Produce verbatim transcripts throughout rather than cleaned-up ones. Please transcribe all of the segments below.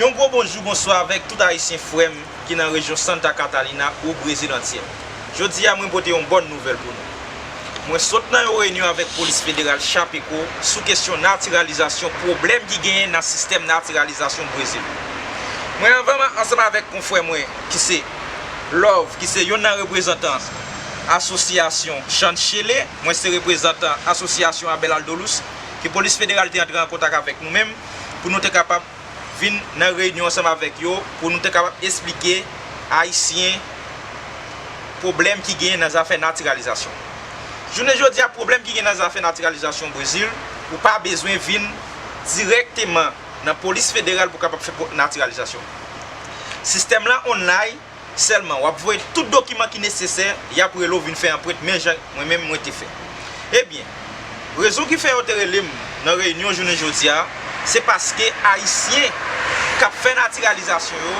Yon gwo bonjou, bonswa avèk tout Ayisyen frè m ki nan rejyon Santa Catarina ou Brezil antyè. Jodi a, mwen pote yon bòn nouvèl pou nou. Mwen sot nan yon reyinyon avèk polis federal Chapeco sou kesyon natiralizasyon, pwoblèm ki genyen nan sistèm natiralizasyon Brezil. Mwen anvan m ansanm avèk konfrè mwen ki se Love, ki se youn nan reprezantan asosyasyon Chan Chele, mwen se reprezantan asosyasyon Abel Aldolus, ke polis federal te antre an kontak avèk nou menm pou nou te kapab vin nan reyinyon ansanm avèk yo pou nou te kapab esplike Ayisyen pwoblèm ki genyen nan zafè natiralizasyon. Jounen jodi a, pwoblèm ki genyen nan zafè natiralizasyon Brezil, ou pa bezwen vin dirèkteman nan polis federal pou kapab fè po-, natiralizasyon. Sistèm lan online, sèlman, w ap voye tout dokiman ki nesesè, y ap rele w vin fè anprent, men jan mwen menm mwen te fè. Ebyen, rezon ki fè yo te rele m nan reyinyon jounen jodi a, se paske Ayisyen k ap fè natiralizasyon yo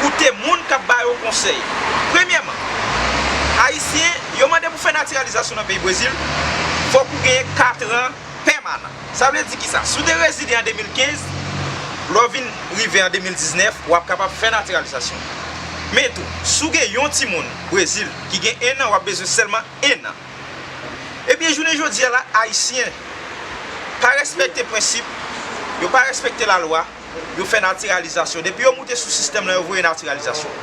koute moun k ap ba yo konsèy. Premyèman, Ayisyen, yo mande pou fè natiralizasyon nan peyi Brezil, fòk ou genyen katran pèmanan. Sa vle di kisa? Si w te rezide an de mil kenz, lè w vin rive an de mil diznèf, w ap kapab fè natiralizasyon. Men tou, si w gen yon timoun Brezil ki gen en an, w ap bezwen sèlman en an. Ebyen, jounen jodi a la, Ayisyen pa respekte prensip, yo pa respekte lalwa, yo fè natiralizasyon. Depi yo moute sou sistèm lan, yo voye natiralizasyon.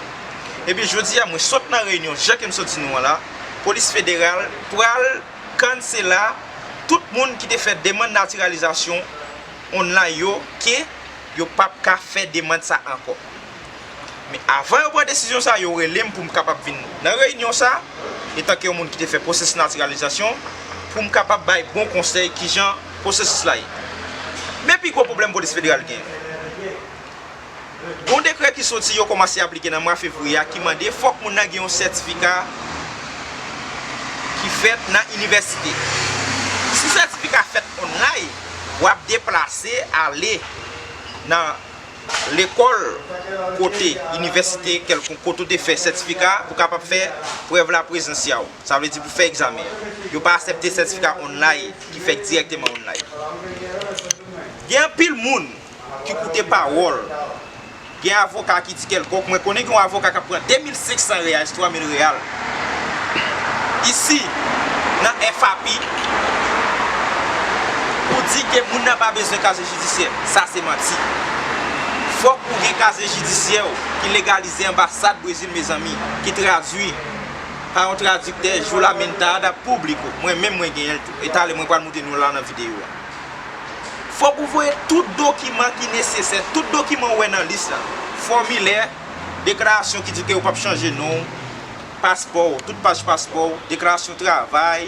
Ebyen, jodi a, mwen sot nan reyinyon, jan ke m sot di nou an la, polis federal pral kansela tout moun ki te fè demann natiralizasyon online yo, ke yo p ap ka fè demann sa ankò. Men avan yo pran desizyon sa, yo rele m pou m kapab vin nan reyinyon sa, etanke yon moun ki te fè pwosesis natiralizasyon, pou m kapab bay bon konsèy kijan pwosesis la ye. Men pi gwo pwoblèm polis federal gen. Gon dekrè ki soti, yo kòmanse aplike nan mwa fevriye a, ki mande fòk moun nan gen yon sètifika ki fèt nan inivèsite. Si sètifika fèt online, w ap deplase ale nan lekòl kote, inivèsite kèlkonk kote w te fè sètifika pou kapab fè prèv la prezansyèl. Sa vle di pou fè egzamen an. Yo pa aksepte sètifika online ki fèt dirèkteman online. Gen anpil moun ki koute pawòl. Gen avoka ki di kèlkonk, mwen konnen gen yon avoka k ap pran de mil senk san reyal, twa mil reyal, isi, nan F A P, pou di ke moun nan pa bezwen kazye jidisyè. Sa se manti. Fòk ou gen kazye jidisyè w ki legalize anbasad Brezil, mezanmi, ki tradui pa yon tradiktè, Juramento Público. Mwen menm, mwen genyen l tou. E talè, mwen pral montre nou la nan videyo a. Fòk ou voye tout dokiman ki nesesè, tout dokiman ou wè nan lis la. Fòmilè, deklarasyon ki di ke ou p ap chanje non w, paspò w, tout paj paspò w, deklarasyon travay,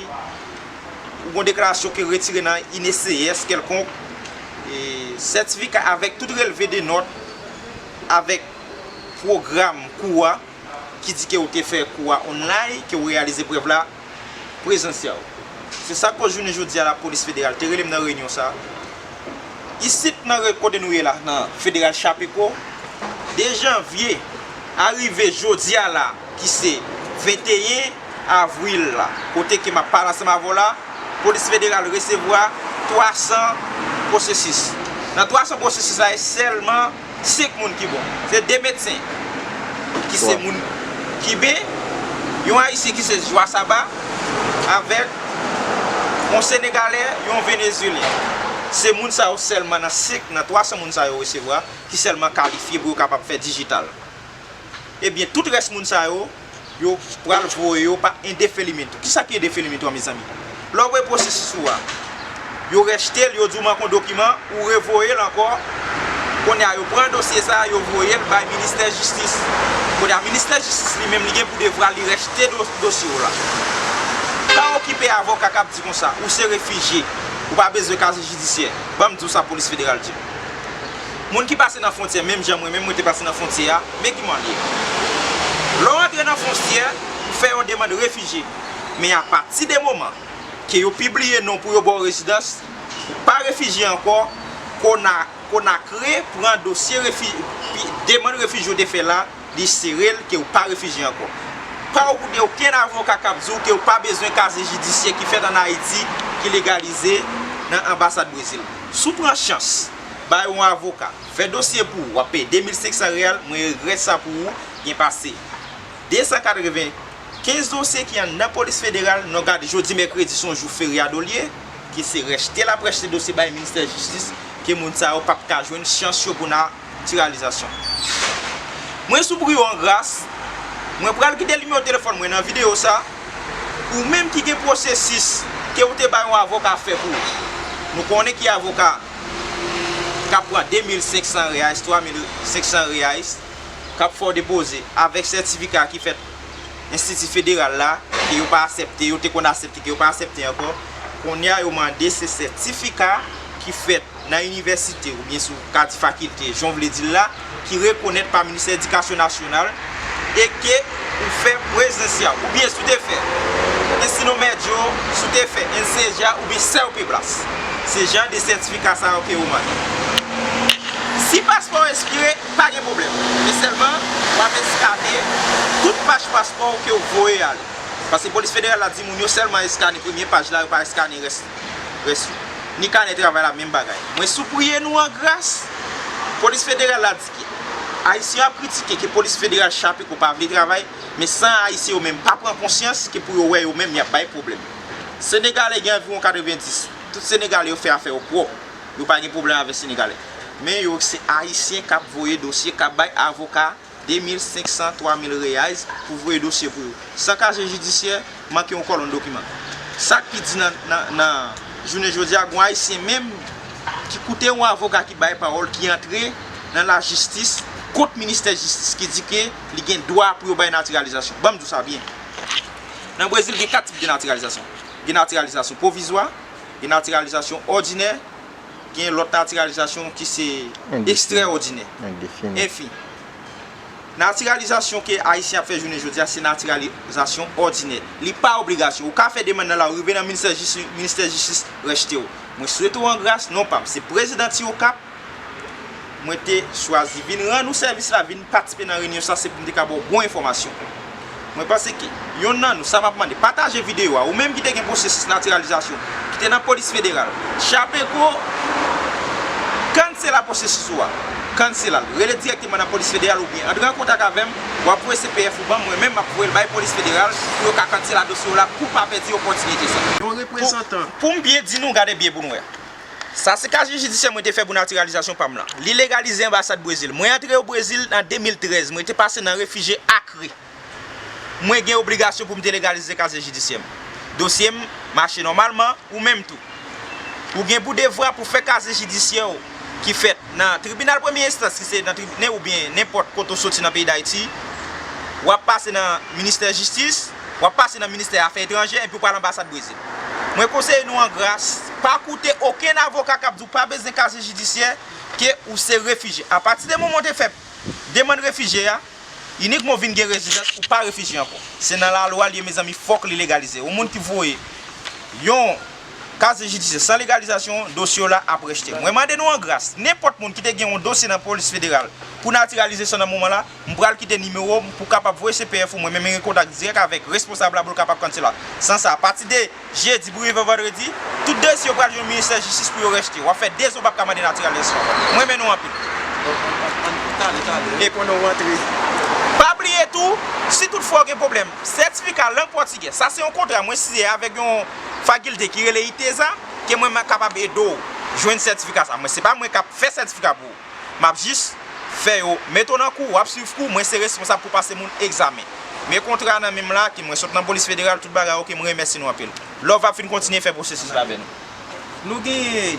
ou gon deklarasyon ke retire nan I N S S kèlkonk, e sètifika avèk tout relve de nòt, avèk pwogram kou a, ki di ke ou te fè kou a online, ke ou reyalize prèv la prezansyèl. Se sa k koz jounen jodi a lapolis federal te rele m nan reyinyon sa. Isit nan re-, kote nou ye la, nan federal Chapeco, de janvye a rive jodi a la, ki se venteyen avril la, kote ke m ap pale ansanm avè w la, polis federal resevwa twa san pwosesis. Nan twa san pwosesis la, e sèlman senk moun ki bon. Se de medsen ki se moun kiben, yon ayisyen ki se Joie Saba, avèk yon senegalè, yon venezuelyen. Se moun sa yo sèlman nan senk, nan twa san moun sa yo resevwa, ki sèlman kalifye pou yo kapab fè dijital. Ebyen, tout rès moun sa yo, yo pral voye yo pa indefinimento. Kisa ki indefinimento a, mezanmi? Lè w voye pwosesis ou a, yo rejte l, yo di w manke yon dokiman, ou revoye l ankò. Kounye a, yo pran dosye sa a, yo voye l bay ministè jistis. Kounye a, ministè jistis li menm, li gen pou devwa li rejte do-, dosye w la. Pa okipe avoka k ap di konsa, ou se refijye, ou pa bezwen kazye jidisyè. Ban m di w sa polis federal di m. Moun ki pase nan fwontyè, menm jan mwen menm, mwen te pase nan fwontyè a, men ki man l ye. Lè w antre nan fwontyè, ou fè yon demann refijye. Men apati de moman ke yo pibliye non pou yo ba w rezidans, ou pa refijye ankò, Kona-, Konakre pran dosye refi-, pi-, demann refijye w te fè la, li sere l ke w pa refijye ankò. Pa w koute okenn avoka k ap di w ke w pa bezwen kazye jidisyè ki fèt ann Ayiti, ki legalize nan anbasad Brezil. Si w pran chans, Bay yon avoka, fè dosye pou ou, w ap peye de mil senk san reyal, mwen regrèt sa pou ou, gen pase de san katrevenkenz dosye ki anndan polis federal, nou gade jodi mèkredi se yon jou ferye a do l ye, ki se rèchte l ap rèchte dosye bay ministè jistis, ke moun sa yo p ap ka jwenn chans yo pou natiralizasyon. Mwen sou pou yo an gras, mwen pral kite nimewo telefòn mwen nan videyo sa, ou menm ki gen pwosesis ke ou te bay yon avoka fè pou ou. Nou konnen ki avoka k ap pran de mil senk san reais, twa mil senk san reais, k ap fè w depoze avèk sètifika ki fèt enstiti federal la, ke yo pa aksepte, yo te konn aksepte, ke yo pa aksepte ankò. Kounye a, yo mande se sètifika ki fèt nan inivèsite oubyen si w ka di fakilte, jan w vle di l la, ki rekonèt pa Ministè Edikasyon Nasyonal e ke ou fè Presencia oubyen si w te fè Ensino Médio, si w te fè Enseja oubyen CEUP Plus. Se jan de sètifika sa yo ke yo mande. Si paspò w ekspire, pa gen pwoblèm. Men sèlman, w ap eskane tout paj paspò w ke w voye ale. Paske polis federal la di moun yo sèlman eskane premye paj la, yo pa eskane rès, rès yo. Ni kanè travay la, menm bagay. Mwen sipriye nou an gras. Polis federal la di ke Ayisyen ap kritike ke polis federal chape kou pa vle travay, men san Ayisyen yo menm pa pran konsyans ke pou yo wè yo menm y ap bay pwoblèm. Senegalè gen anviwon katrevenndis. Tout Senegalè yo fè afè yo pwòp. Yo pa gen pwoblèm avèk Senegalè. Men yo se Ayisyen k ap voye dosye, k ap bay avoka de mil senk san, twa mil reais pou voye dosye pou yo. San kaziye jidisyè, manke yon kòlonn dokiman. Sa k pi di nan, nan, nan jounen jodi a, gon Ayisyen menm ki koute yon avoka ki bay pawòl, ki antre nan lajistis kont ministè jistis ki di ke li gen dwa pou yo bay natiralizasyon. Ban m di w sa byen. Nan Brezil, gen kat tip de natiralizasyon. Gen natiralizasyon pwovizwa, gen natiralizasyon òdinè, gen lòt natiralizasyon ki se ekstrèòdinè. Endefini. Enfin, natiralizasyon ke Ayisyen ap fè jounen jodi a, se natiralizasyon òdinè. Li pa obligasyon. Ou ka fè demann nan lari, rive nan ministè jistis, ministè jistis rejte w. Mwen swete w an gras, non pa m se prezidan Ti Okap. Mwen te chwazi vin rann ou sèvis la, vin patisipe nan reyinyon sa, se pou m te ka ba w bon enfòmasyon. Mwen panse ke yonn nan nou, sa m ap mande, pataje videyo a, ou menm ki te gen pwosesis natiralizasyon, ki te nan polis federal, chape kou, kansela pwosesis ou a, kansela l, rele dirèkteman nan polis federal oubyen antre an kontak avè m, w ap voye C P F ou ban m, mwen menm m ap voye l bay polis federal pou yo ka kansela dosye w la pou w pa pèdi opòtinite sa. Yon reprezantan. Pou, pou m byen di nou, gade byen pou nou wè. Sa se kaziye jidisyè mwen te fè pou natiralizasyon pa m lan. Li legalize anbasad Brezil. Mwen antre o Brezil an de mil trèz. Mwen te pase nan refijye Akri. Mwen gen obligasyon pou m te legalize kaziye jidisyè m. Dosye m mache nòmalman, ou menm tou. Ou gen pou devwa pou fè kaziye jidisyè w ki fèt nan tribinal premye enstans, ki se nan tribinal oubyen nenpòt kote w soti nan peyi Dayiti. W ap pase nan ministè jistis, w ap pase nan ministè afè etranjè, epi w pral anbasad Brezil. Mwen konseye nou an gras, pa koute okenn avoka k ap di w pa bezwen kaziye jidisyè, ke ou se refijye. Apati de moman w te fè demann refijye a, inikman w vin gen rezidans, ou pa refijye ankò. Se nan lalwa l ye, mezanmi, fòk li legalize. Yon moun ki voye yon kaziye jidisyè san legalizasyon, dosye w la ap rejte. Mwen mande nou an gras, nenpòt moun ki te gen yon dosye nan polis federal pou natiralizasyon nan moman la, m pral kite nimewo m pou w kapab voye C P F ou, mwen menm m gen kontak dirèk avèk responsab la pou l kapab kansela. San sa, apati de jedi pou rive vandredi, tout dosye yo pral jwenn ministè jistis pou yo rejte. W ap fè de zon, w p ap ka mande natiralizasyon ankò. Mwen renmen nou anpil. An, an, an, talè, talè. E konnen w antre. Pa bliye tou, si toutfwa w gen pwoblèm, sètifika lang pòtigè, sa se yon kontra mwen siyen avèk yon fakilte ki rele ITESA, ke mwen m kapab ede w jwenn sètifika sa. Mwen se pa mwen k ap fè sètifika pou ou. M ap jis fè yo mete w nan kou, w ap swiv kou, mwen se responsab pou pase moun egzamen. Men kontra nan men m la, ke mwen sot nan polis federal, tout bagay oke, mwen remèsye nou anpil. Love ap fin kontinye fè pwosesis la avè nou. Nou genyen